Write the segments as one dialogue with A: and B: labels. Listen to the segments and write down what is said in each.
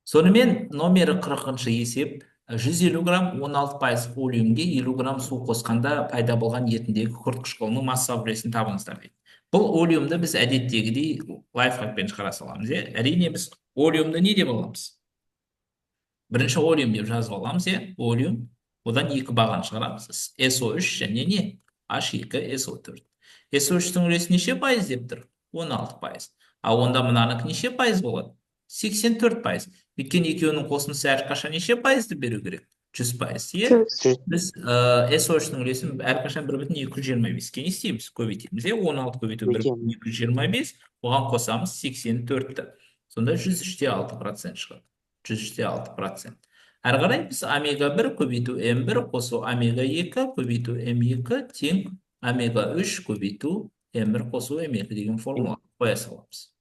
A: Сонымен, номері 40-шы есеп: 150 грамм 16% олеумге 50 грамм су қосқанда пайда болған ерітіндегі күкірт қышқылының массалық үлесін табыңыздар дейді. Бұл олеумді біз әдеттегідей лайфхакпен шығара саламыз, иә. Әрине, біз олеумді не деп аламыз? Бірінші олеум деп жазып аламыз, иә. Олеум, одан екі баған шығарамыз: SO3 және не? H2SO4. SO3-тің үлесі неше пайыз деп тұр? 16%. Ал онда мынанікі неше пайыз болады? 84%. Өйткені екеуінің қосындысы әрқашан неше пайызды беру керек? 100%, иә.
B: 100.
A: Біз SO3-тің үлесін әрқашан 1,225-ке не істейміз? Көбейтеміз, иә. 16 көбейту 1,225, оған қосамыз 84-ті. Сонда 103,6% шығады. 103,6%. Әрі қарай біз омега 1 көбейту М1 қосу омега 2 көбейту М2 тең омега 3 көбейту М1 қосу М2 деген формула қоя саламыз.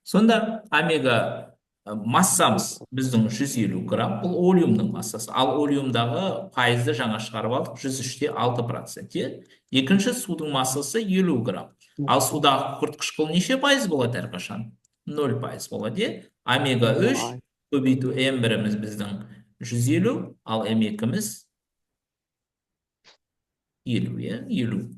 A: Сонда омега массамыз біздің 150 грамм, бұл олеумның массасы. Ал олеумдағы пайызды жаңа шығарып алдық, 103,6%, иә. Екінші судың массасы 50 грамм. Ал судағы күкірт қышқылы неше пайыз болады әрқашан? 0% болады, иә. Омега 3 көбейту М1-іміз біздің 150, ал М2-міз 50, иә, 50.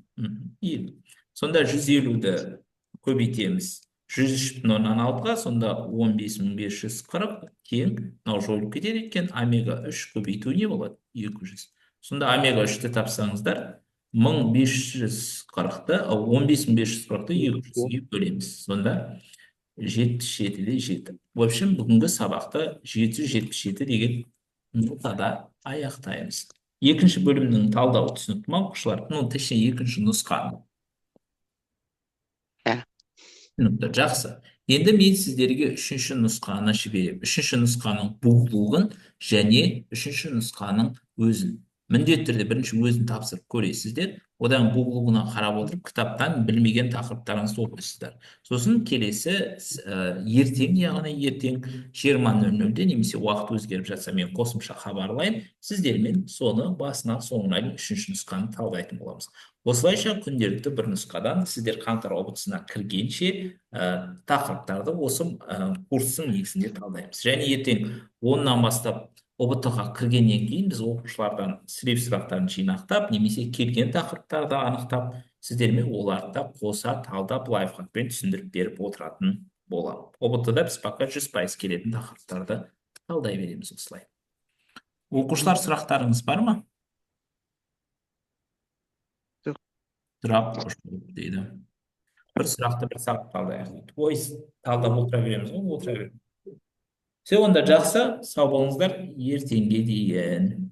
A: 50. Сонда 150-ді көбейтеміз 103,6-ға, сонда 15 540 тең, мынау жойылып кетеді екен, омега 3 көбейту не болады? 200. Сонда омега 3-ті тапсаңыздар, 1540-ты, 15 540-ты 200-ге бөлеміз. Сонда 77,7. В общем, бүгінгі сабақты 777 деген нотада аяқтаймыз. Екінші бөлімнің талдауы түсінікті ма, оқушылар? Ну, точнее, екінші нұсқаны.
B: Иә.
A: Түсінікті, жақсы. Енді мен сіздерге үшінші нұсқаны жіберемін. Үшінші нұсқаның буглуғын және үшінші нұсқаның өзін. Міндетті түрде бірінші өзін тапсырып көресіздер. Одан буглуғына қарап отырып, кітаптан білмеген тақырыптарыңызды оқисыздар. Сосын келесі ертең, яғни ертең 20:00-де немесе уақыт өзгеріп жатса, мен қосымша хабарлаймын. Сіздермен соны басынан соңына дейін үшінші нұсқаны талдайтын боламыз. Осылайша күнделікті бір нұсқадан сіздер қаңтар ҰБТ-сына кіргенше тақырыптарды осы курстың негізінде талдаймыз. Және ертең 10-нан бастап ҰБТ-ға кіргеннен кейін біз оқушылардан слив сұрақтарын жинақтап немесе келген тақырыптарды анықтап, сіздермен оларды да қоса талдап, лайфхакпен түсіндіріп беріп отыратын боламын. ҰБТ-да біз пока 100% келетін тақырыптарды талдай береміз осылай. Оқушылар, сұрақтарыңыз бар ма?
B: Жоқ.
A: Сұрақ жоқ дейді. Бір сұрақты бір сағат талдайық дейді. Ой, талдап отыра береміз ғой, отыра береміз. Все, онда жақсы, сау болыңыздар, ертеңге дейін.